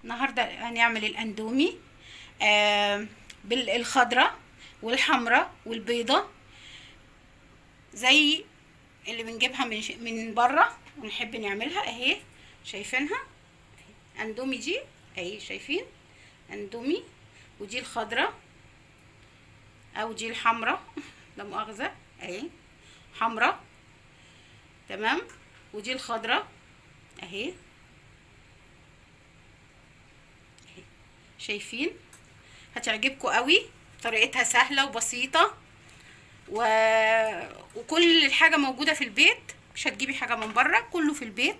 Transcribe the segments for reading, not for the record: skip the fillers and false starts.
النهارده هنعمل الاندومي بالخضره والحمراء والبيضة، زي اللي بنجيبها من بره ونحب نعملها. اهي شايفينها اندومي دي، اهي شايفين اندومي، ودي الخضرة او دي الحمراء لا مؤاخذة، اهي حمراء تمام، ودي الخضرة اهي شايفين. هتعجبكم قوي، طريقتها سهلة وبسيطة وكل الحاجة موجودة في البيت، مش هتجيبي حاجة من بره، كله في البيت.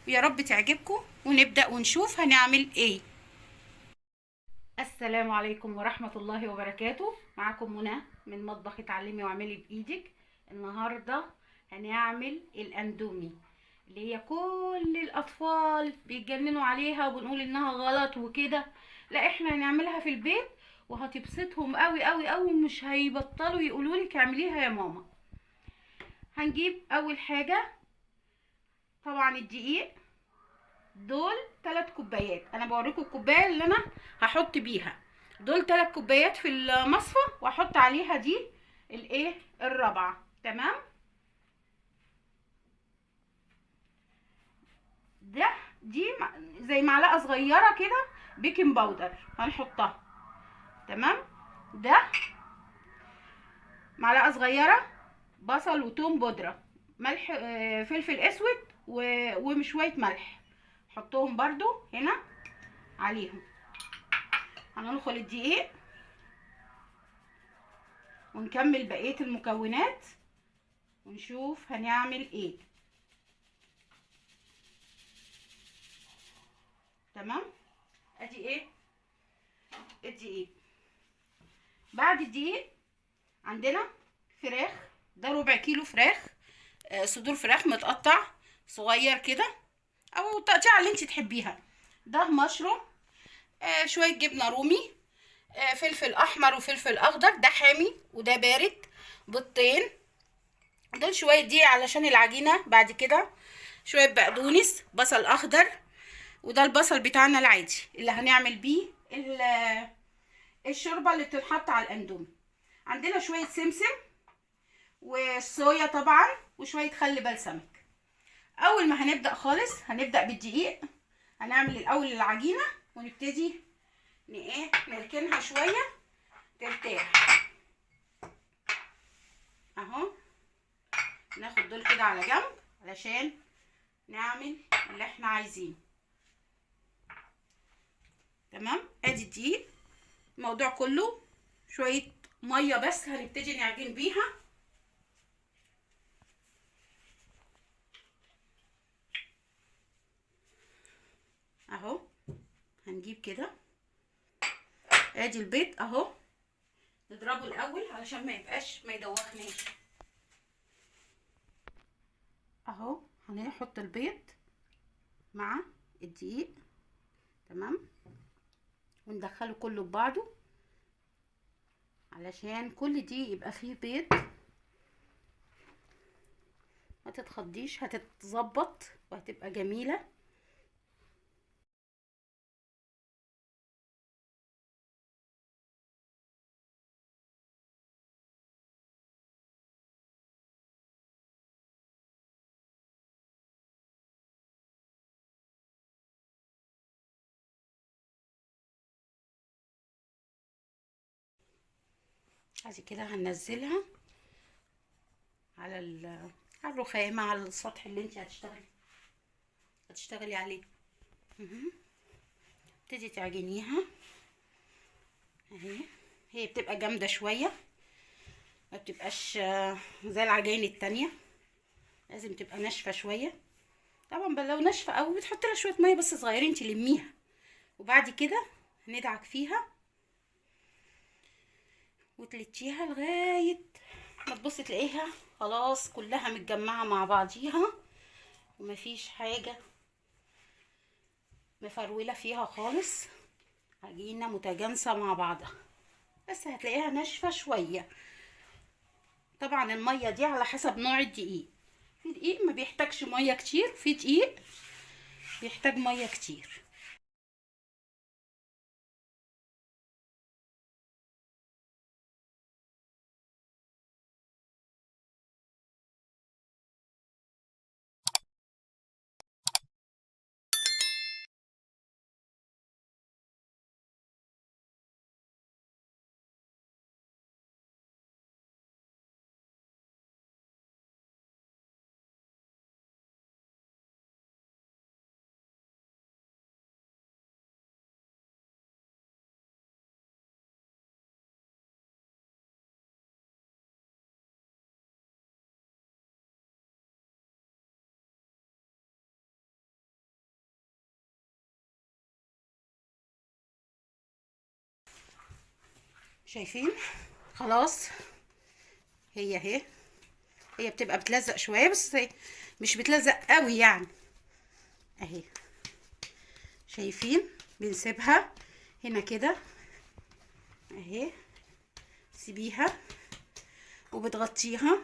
ويا رب تعجبكم، ونبدأ ونشوف هنعمل ايه. السلام عليكم ورحمة الله وبركاته. معاكم منى من مطبخ اتعلمي واعملي بايدك. النهاردة هنعمل الاندومي اللي هي كل الاطفال بيتجننوا عليها وبنقول انها غلط وكده. لا، احنا هنعملها في البيت وهتبسطهم قوي قوي قوي، ومش هيبطلوا يقولوا لك اعمليها يا ماما. هنجيب اول حاجة طبعا الدقيق، دول 3 كوبايات، انا بوريكم الكوباية اللي انا هحط بيها. دول 3 كوبايات في المصفى، واحط عليها دي الايه الرابعة. تمام، ده دي زي معلقه صغيرة كده baking powder هنحطها. تمام، ده معلقه صغيرة بصل وتوم بودره، ملح، فلفل اسود وشوية ملح، حطهم برضو هنا عليهم. هننخل الدقيق ونكمل بقية المكونات ونشوف هنعمل ايه. تمام، ادي ايه الدقيق. بعد الدقيق عندنا فراخ، ده ربع كيلو فراخ، صدور فراخ متقطع صغير كده او التقطيعه اللي انت تحبيها. ده مشروم، شوية جبنه رومي، فلفل احمر وفلفل اخضر، ده حامي وده بارد، بيضتين، دول شوية دقيق علشان العجينة بعد كده، شوية بقدونس، بصل اخضر، وده البصل بتاعنا العادي اللي هنعمل بيه الشوربة اللي بتتحط على الاندومي. عندنا شوية سمسم والصويا طبعا، وشوية خل بلسمك. اول ما هنبدا خالص هنبدا بالدقيق. هنعمل الاول العجينة ونبتدي نركنها شوية ترتاح. اهو ناخد دول كده على جنب علشان نعمل اللي احنا عايزينه. تمام، ادي الدقيق. الموضوع كله شوية مية بس هنبتدي نعجن بيها. اهو هنجيب كده، ادي البيض اهو، نضربه الاول علشان ما يبقاش ما يدوخناش. اهو هنحط البيض مع الدقيق. تمام، وندخله كله ببعضه علشان كل دي يبقى فيه بيض، ما تتخضيش، هتتظبط وهتبقى جميلة. بعد كده هننزلها على الرخامة، على السطح اللي انت هتشتغلي عليه. ابتدي تعجنيها اهي. هي بتبقى جامدة شوية، ما بتبقاش زي العجين التانية، لازم تبقى ناشفة شوية. طبعا لو ناشفة قوي بتحطي لها شوية مية بس صغيرين تلميها، وبعد كده هندعك فيها وتلتيها لغاية ما تبصي تلاقيها خلاص كلها متجمعة مع بعضيها ومفيش حاجة مفرولة فيها خالص، عجينة متجانسة مع بعضها، بس هتلاقيها ناشفة شوية. طبعا المية دي على حسب نوع الدقيق، في دقيق ما بيحتاجش مية كتير، في دقيق بيحتاج مية كتير. شايفين؟ خلاص هي اهي، هي بتبقى بتلزق شوية بس مش بتلزق قوي يعني اهي. شايفين؟ بنسيبها هنا كده اهي، سيبيها وبتغطيها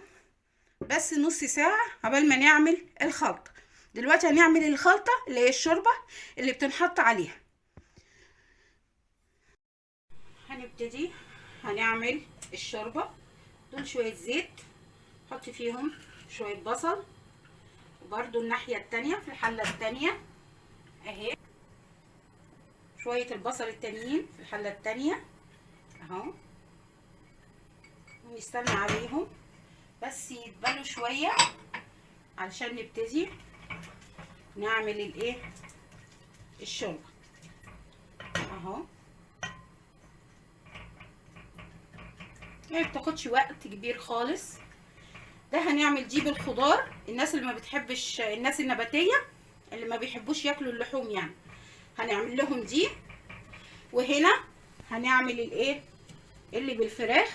بس نص ساعة قبل ما نعمل الخلطة. دلوقتي هنعمل الخلطة اللي هي الشوربة اللي بتنحط عليها. هنبتدي هنعمل الشوربة. دول شوية زيت، حطي فيهم شوية بصل، وبرده الناحية التانية في الحلة التانية اهي شوية البصل التانيين في الحلة التانية اهو، ونستنى عليهم بس يتبلوا شوية علشان نبتدي نعمل الايه الشوربة اهو. ما بتاخدش وقت كبير خالص. ده هنعمل دي بالخضار، الناس اللي ما بتحبش، الناس النباتية اللي ما بيحبوش ياكلوا اللحوم يعني، هنعمل لهم دي. وهنا هنعمل الايه اللي بالفراخ،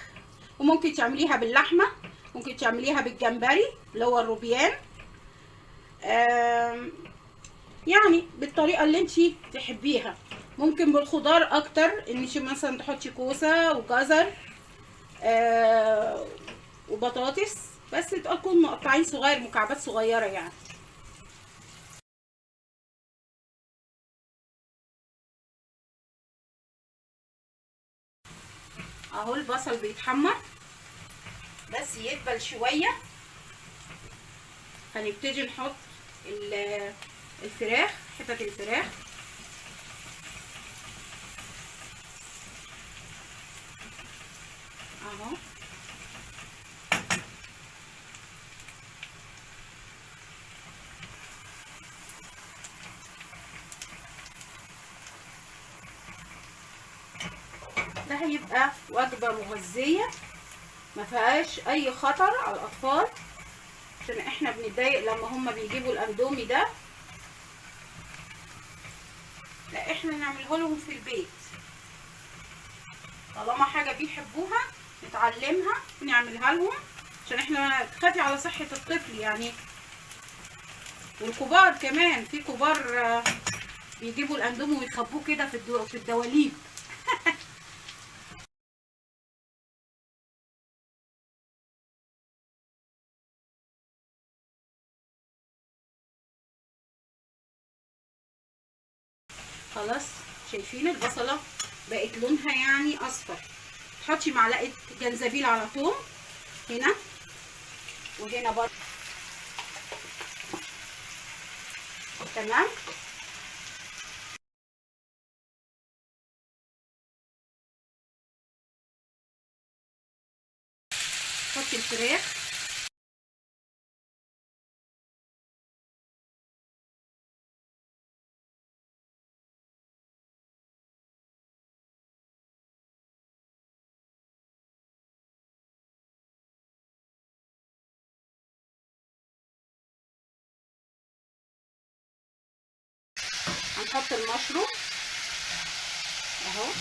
وممكن تعمليها باللحمة، ممكن تعمليها بالجمبري اللي هو الروبيان، يعني بالطريقة اللي انتي تحبيها. ممكن بالخضار اكتر، ان انتي مثلا تحطي كوسة وجزر وبطاطس، بس تكون مقطعين صغير، مكعبات صغيرة يعني. اهو البصل بيتحمر بس يدبل شوية. هنبتدي نحط الفراخ، حتت الفراخ. اهو ده هيبقى وجبة مغذية ما فيهاش اي خطر على الاطفال، عشان احنا بنتضايق لما هما بيجيبوا الاندومي ده. لا، احنا نعمله لهم في البيت، طالما حاجة بيحبوها نتعلمها ونعملها لهم، عشان احنا تخافي على صحة الطفل يعني، والكبار كمان. في كبار بيجيبوا الاندومي ويخبوه كده في الدواليب. خلاص شايفين البصلة بقت لونها يعني اصفر. تحطي معلقة جنزبيل على طول هنا وهنا برضه. تمام. حطي الفراخ. هنحط المشروم اهو.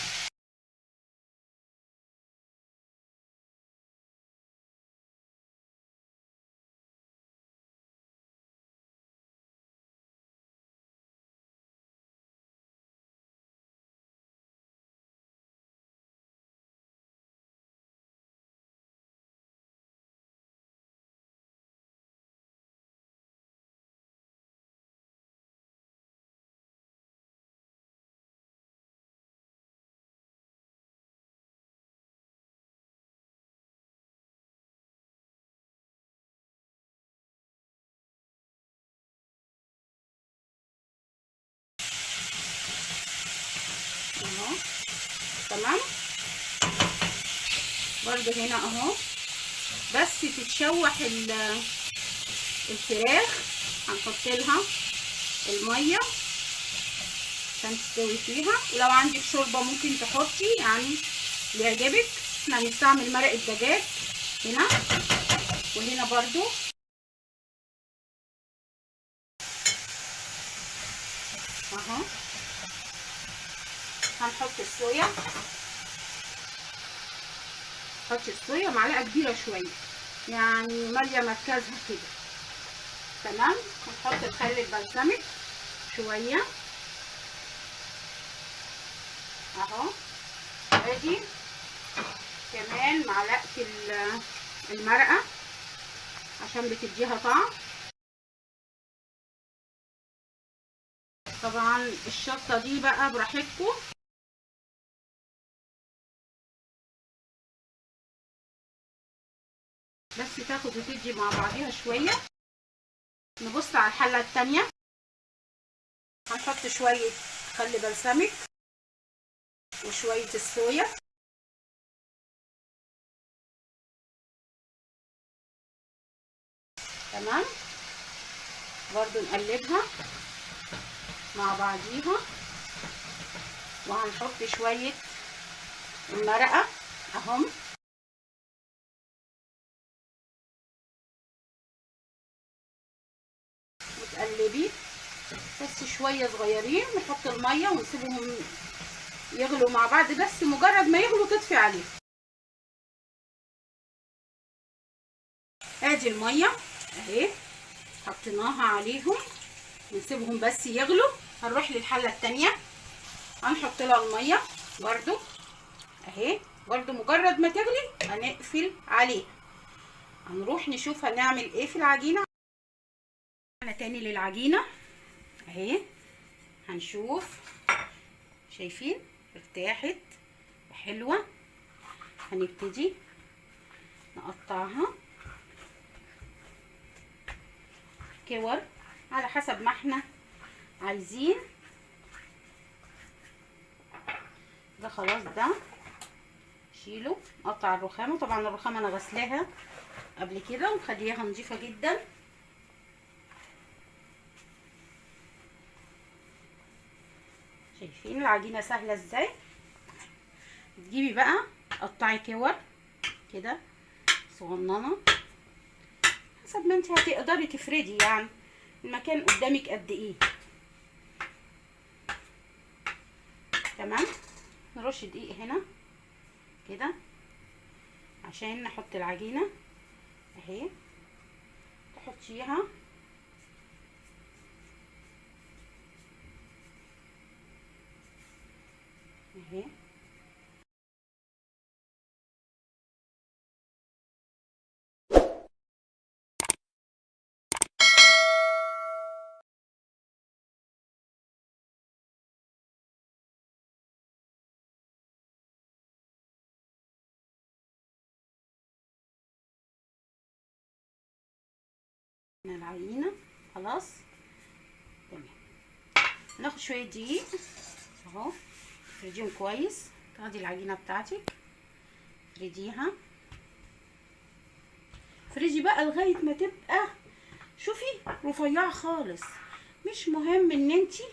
اهو تمام. برضو هنا اهو بس تتشوح الفراخ. هنحط لها المية عشان تستوي فيها، ولو عندك شوربة ممكن تحطي يعني اللي يعجبك. احنا هنستعمل مرق الدجاج هنا وهنا برضو. اهو هنحط الصويا. حطي الصويا معلقه كبيرة شوية، يعني ماليه مركزها كده. تمام. هنحط الخل البلسمك شوية اهو. ادي كمان معلقه المرقه عشان بتديها طعم. طبعا الشطه دي بقى براحتكم. بس تاخد وتدي مع بعضيها شوية. نبص على الحلة الثانية، هنحط شوية خل بلسمك وشوية الصويا. تمام. برضو نقلبها مع بعضيها، وهنحط شوية المرقه اهم. وتقلبي بس شوية صغيرين. نحط المية ونسيبهم يغلوا مع بعض، بس مجرد ما يغلوا تطفي عليهم. ادي المية اهي حطيناها عليهم، نسيبهم بس يغلوا. هنروح للحله الثانية، هنحط لها المية برده اهي، برده مجرد ما تغلي هنقفل عليها. هنروح نشوف هنعمل ايه في العجينة. تاني للعجينه اهي، هنشوف. شايفين ارتاحت وحلوه. هنبتدي نقطعها كور على حسب ما احنا عايزين. ده خلاص، ده شيله. نقطع الرخامه. طبعا الرخامه انا غسلاها قبل كده ومخليها نظيفة جدا. شايفين العجينة سهلة ازاي؟ تجيبي بقى قطعي كور كده صغننه حسب ما انت هتقدري تفردي، يعني المكان قدامك قد ايه. تمام. نرش دقيق هنا كده عشان نحط العجينة اهي. تحطيها اهي. العجينة خلاص تمام. ناخد شوية دقيق اهو، تفرديهم كويس. تاخدي العجينة بتاعتك افرديها، افردي بقى لغاية ما تبقى شوفي رفيعة خالص. مش مهم ان انتي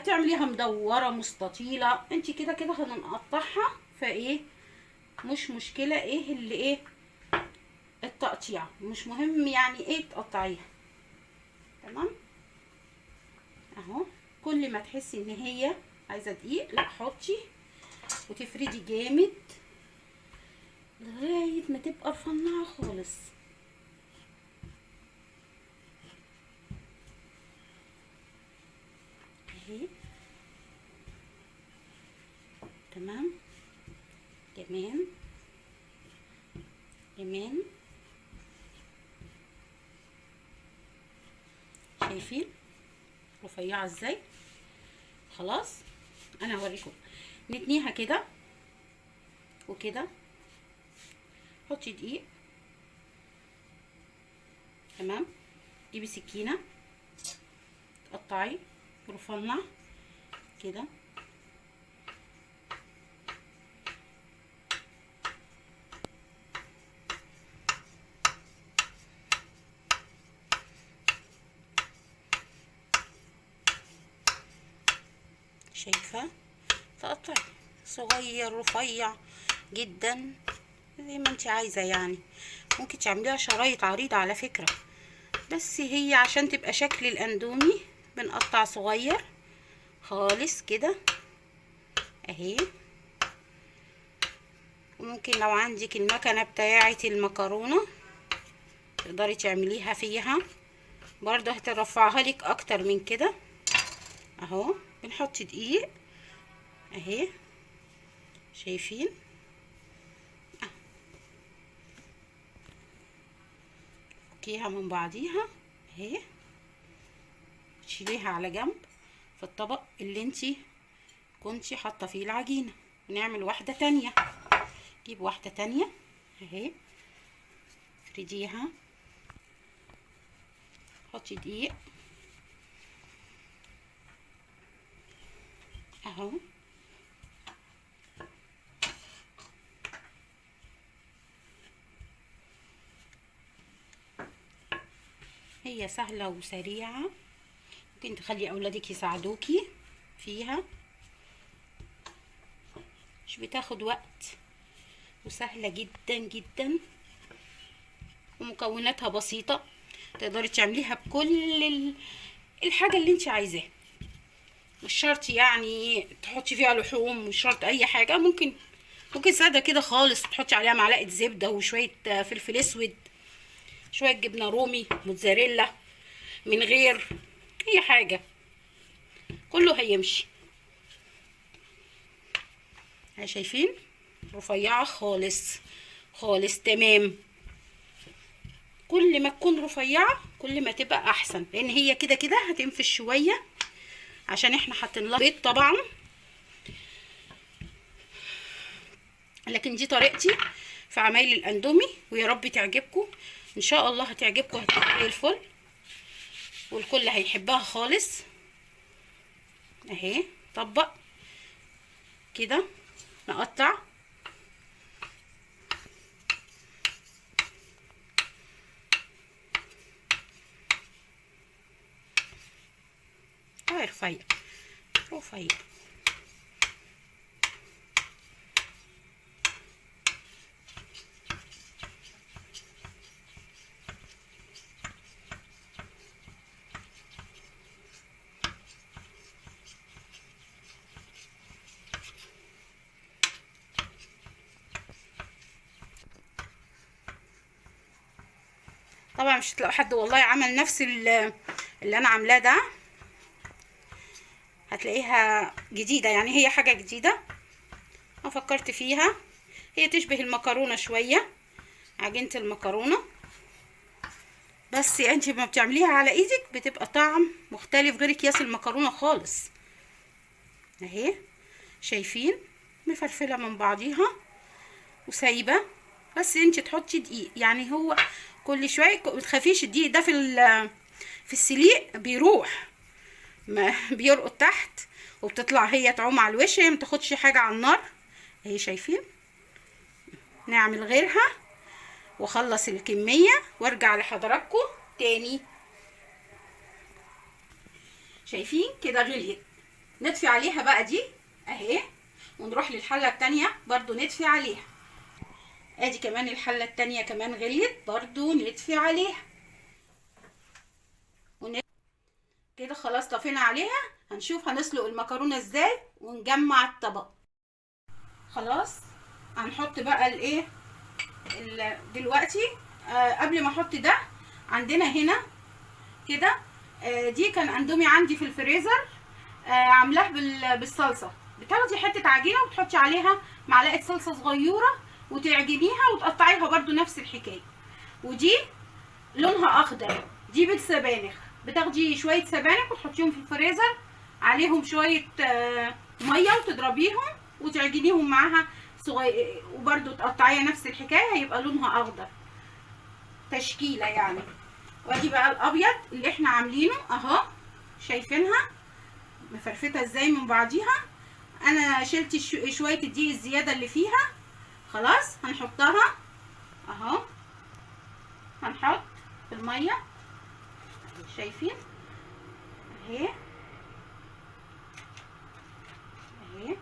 تعمليها مدورة مستطيله، انتي كده كده هنقطعها، فايه مش مشكلة ايه اللي ايه التقطيع، مش مهم يعني ايه تقطعيها. تمام اهو. كل ما تحسي ان هي عايزه دقيق لا حطي، وتفردي جامد لغاية ما تبقى رفيعة خالص. اهي تمام. كمان كمان. شايفين رفيعة ازاي؟ خلاص انا هوريكم. نتنيها كده وكده. حطي دقيق. تمام. جيبي سكينة تقطعي رفيع كده. شايفه؟ تقطعي صغير رفيع جدا زي ما انت عايزه، يعني ممكن تعمليها شرايط عريضة على فكرة، بس هي عشان تبقى شكل الاندومي بنقطع صغير خالص كده اهي. وممكن لو عندك المكنة بتاعة المكرونة تقدري تعمليها فيها برضه، هترفعها لك اكتر من كده. اهو بنحط دقيق اهي، شايفين؟ فكيها من بعضيها اهي، تشيليها على جنب في الطبق اللي انتي كنتي حاطه فيه العجينة. ونعمل واحدة تانية، جيب واحدة تانية اهي، افرديها، حطي دقيق اهو، هي سهلة وسريعة، ممكن تخلي اولادك يساعدوكي فيها، مش بتاخد وقت، وسهلة جدا جدا، ومكوناتها بسيطة، تقدري تعمليها بكل الحاجة اللي انت عايزاها. مش شرط يعني تحطي فيها لحوم، مش شرط اي حاجة، ممكن سادة كده خالص، تحطي عليها معلقة زبدة وشوية فلفل اسود، شوية جبنة رومي، موتزاريلا، من غير اي حاجة، كله هيمشي. ها شايفين؟ رفيعة خالص خالص، تمام. كل ما تكون رفيعة كل ما تبقى احسن، لان هي كده كده هتنفش شوية عشان احنا حاطين لها بيض طبعا. لكن دي طريقتي في عمايل الاندومي، ويا رب تعجبكم ان شاء الله، هتعجبكم، هتبقى زي الفل والكل هيحبها خالص. اهي طبق كده، نقطع اهي، رفيع رفيع. طبعا مش هتلاقوا حد والله عمل نفس اللي انا عاملاه ده، هتلاقيها جديدة، يعني هي حاجة جديدة انا فكرت فيها. هي تشبه المكرونة شوية، عجينة المكرونة، بس انت ما بتعمليها على ايدك بتبقى طعم مختلف غير اكياس المكرونة خالص. اهي شايفين مفرفلة من بعضيها وسايبة، بس انت تحطي دقيق، يعني هو كل شوية، ما تخافيش الدقيق ده في السليق بيروح، ما بيرقد تحت وبتطلع هي تعوم على الوش، هي ما تاخدش حاجة على النار. اهي شايفين؟ نعمل غيرها واخلص الكمية وارجع لحضراتكم تاني. شايفين كده غليت، نطفي عليها بقى دي اهي، ونروح للحله التانية برضو نطفي عليها. ادي كمان الحلة التانية كمان غليت، برضو نطفي عليها كده. خلاص طفينا عليها. هنشوف هنسلق المكرونه ازاي ونجمع الطبق. خلاص هنحط بقى الايه دلوقتي. قبل ما احط ده، عندنا هنا كده، دي كان اندومي عندي في الفريزر، عاملاه بالصلصه. بتاخدي حتة عجينه وتحطي عليها معلقه صلصه صغيرة وتعجنيها وتقطعيها برضو نفس الحكاية. ودي لونها اخضر، دي بالسبانخ، بتاخدي شوية سبانخ وتحطيهم في الفريزر، عليهم شوية مية وتضربيهم وتعجنيهم معاها صغير، وبرضو تقطعيها نفس الحكاية، هيبقى لونها اخضر، تشكيله يعني. وادي بقى الابيض اللي احنا عاملينه اهو، شايفينها مفرفته ازاي من بعضيها. انا شلت شوية الدقيق الزيادة اللي فيها، خلاص هنحطها اهو، هنحط في المية، شايفين اهي اهي.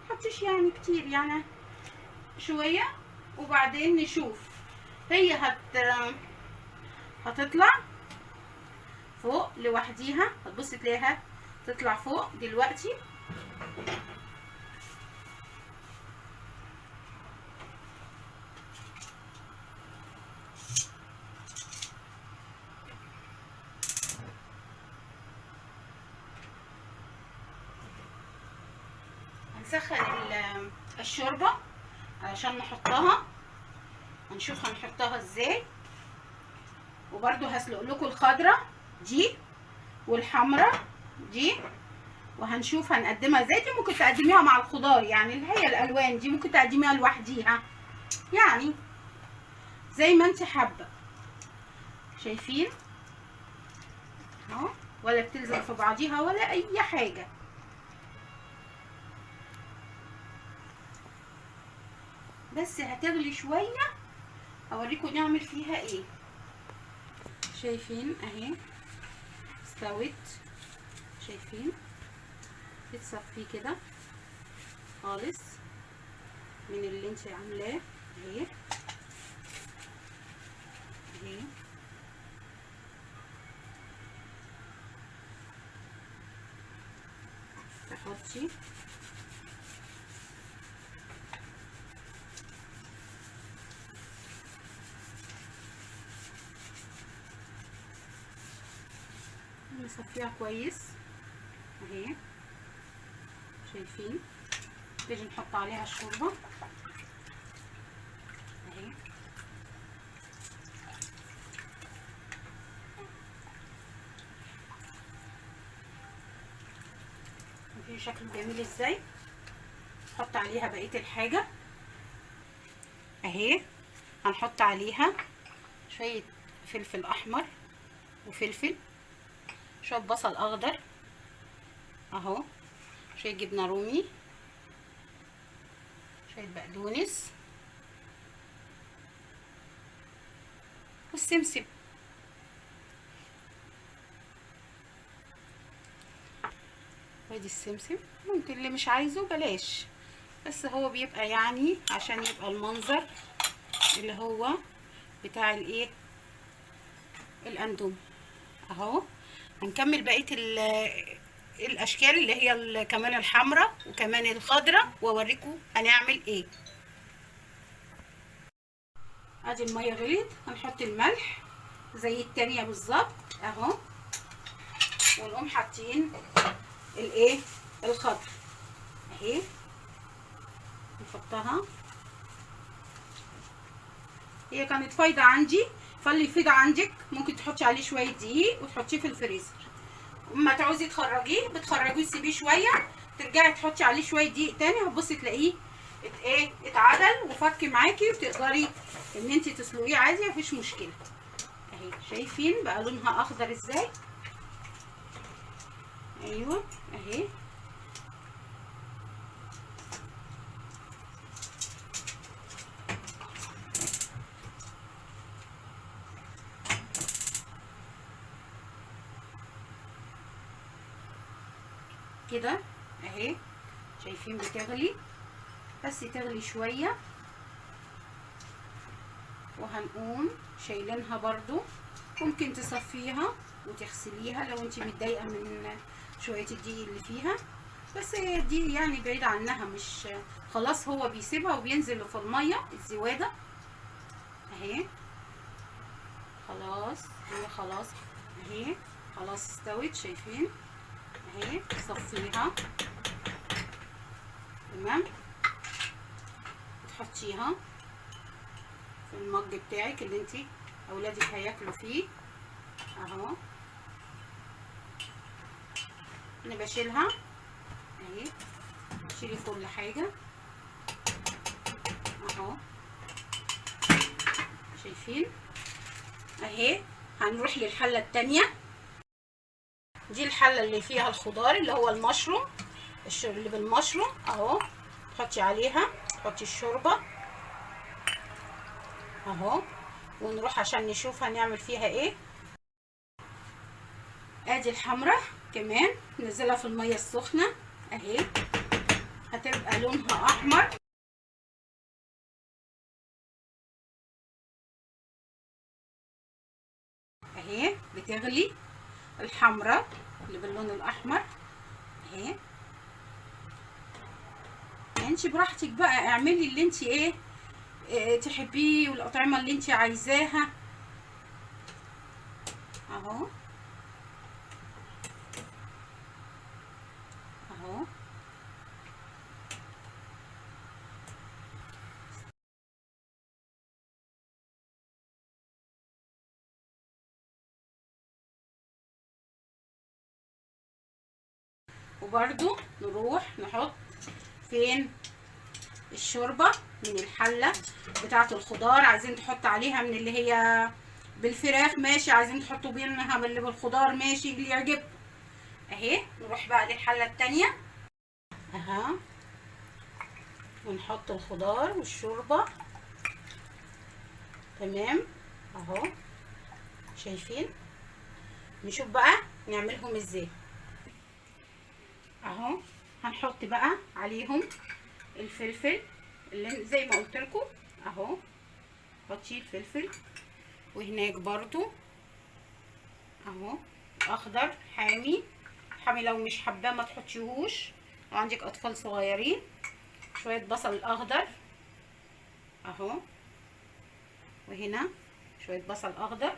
متحطيش يعني كتير، يعني شوية، وبعدين نشوف هي هتطلع فوق لوحديها. هتبصي تلاقيها تطلع فوق دلوقتي. هنسخن الشوربة علشان نحطها، هنشوف هنحطها ازاي. وبرده هسلق لكم الخضرة دي والحمرة دي، وهنشوف هنقدمها ازاي. دي ممكن تقدميها مع الخضار، يعني اللي هي الالوان دي ممكن تقدميها لوحديها، يعني زي ما انت حابة. شايفين اهو، ولا بتلزق في بعضيها ولا اي حاجة. بس هتغلي شوية اوريكم نعمل فيها ايه. شايفين اهي استوت، شايفين بتصفية كده خالص من اللي انت عاملاه اهي اهي. تحطي نصفيها كويس اهي. شايفين نيجي نحط عليها الشوربة اهي. شوفي شكله جميل ازاي. نحط عليها بقية الحاجة اهي. هنحط عليها شوية فلفل احمر وفلفل، شوية بصل اخضر اهو، شوية جبنه رومي، شوية بقدونس، والسمسم. وادي السمسم، ممكن اللي مش عايزه بلاش، بس هو بيبقى يعني عشان يبقى المنظر اللي هو بتاع الايه الاندومي اهو. هنكمل بقية الاشكال اللي هي كمان الحمراء وكمان الخضراء، واوريكم هنعمل ايه. ادي المية غليت، هنحط الملح زي التانية بالظبط اهو، ونقوم حاطين الايه الخضر اهي، نحطها. هي كانت فايضه عندي، فاللي يفيض عندك ممكن تحطي عليه شوية دقيق وتحطيه في الفريزر، اما تعوزي تخرجيه بتخرجيه تسيبيه شوية، ترجعي تحطي عليه شوية دقيق تاني، هتبصي تلاقيه ايه اتعدل وفك معاكي، وتقدري ان انت تسلقيه عادي مفيش مشكلة. اهي شايفين بقى لونها اخضر ازاي؟ ايوه اهي. كده اهي، شايفين بتغلي، بس تغلي شوية وهنقوم شايلينها. برضو ممكن تصفيها وتغسليها لو انت متضايقة من شوية الدقيق اللي فيها، بس هي دي يعني بعيدة عنها، مش خلاص هو بيسيبها وبينزل في المية الزواده اهي. خلاص هي خلاص اهي، خلاص استوت، شايفين اهي. صفيها تمام، تحطيها في المج بتاعك اللي انتي اولادك هياكلوا فيه اهو. انا بشيلها اهي، شيلي كل حاجة اهو، شايفين اهي. هنروح للحله التانية، دي الحلة اللي فيها الخضار اللي هو المشروم، اللي بالمشروم اهو. تحطي عليها، تحطي الشوربة اهو، ونروح عشان نشوف هنعمل فيها ايه. ادي الحمراء كمان نزلها في المية السخنة اهي، هتبقى لونها احمر. اهي بتغلي الحمراء اللي باللون الاحمر اهي. انت براحتك بقى اعملي اللي انت ايه تحبيه والاطعمة اللي انت عايزاها اهو اهو. وبرده نروح نحط فين الشوربة من الحلة بتاعه الخضار. عايزين تحط عليها من اللي هي بالفراخ ماشي، عايزين تحطوا بينها من اللي بالخضار ماشي، اللي يعجبكم. اهي نروح بقى للحله التانية اها، ونحط الخضار والشوربه. تمام اهو، شايفين؟ نشوف بقى نعملهم ازاي. اهو هنحط بقى عليهم الفلفل اللي زي ما قلت لكم اهو، حطي الفلفل. وهناك برضو اهو اخضر حامي، حامي لو مش حباه ما تحطيهوش لو عندك اطفال صغيرين. شوية بصل اخضر اهو، وهنا شوية بصل اخضر،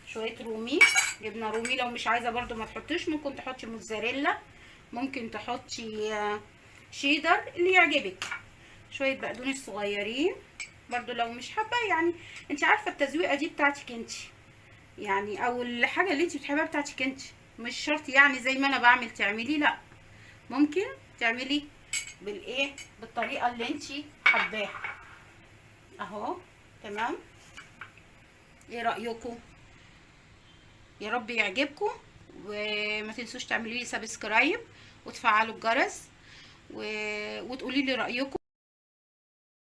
شوية رومي، جبنه رومي لو مش عايزه برضو ما تحطيش، ممكن تحطي موتزاريلا، ممكن تحطي شيدر، اللي يعجبك. شوية بقدونس صغيرين برضو لو مش حابة، يعني انت عارفه التزويقه دي بتاعتك انت يعني، او الحاجة اللي انت بتحبها بتاعتك انت، مش شرط يعني زي ما انا بعمل تعملي، لا ممكن تعملي بالايه، بالطريقة اللي انت حباها اهو. تمام، ايه رايكم؟ يا رب يعجبكم، وما تنسوش تعملوا لي subscribe وتفعلوا الجرس وتقولي لي رايكم.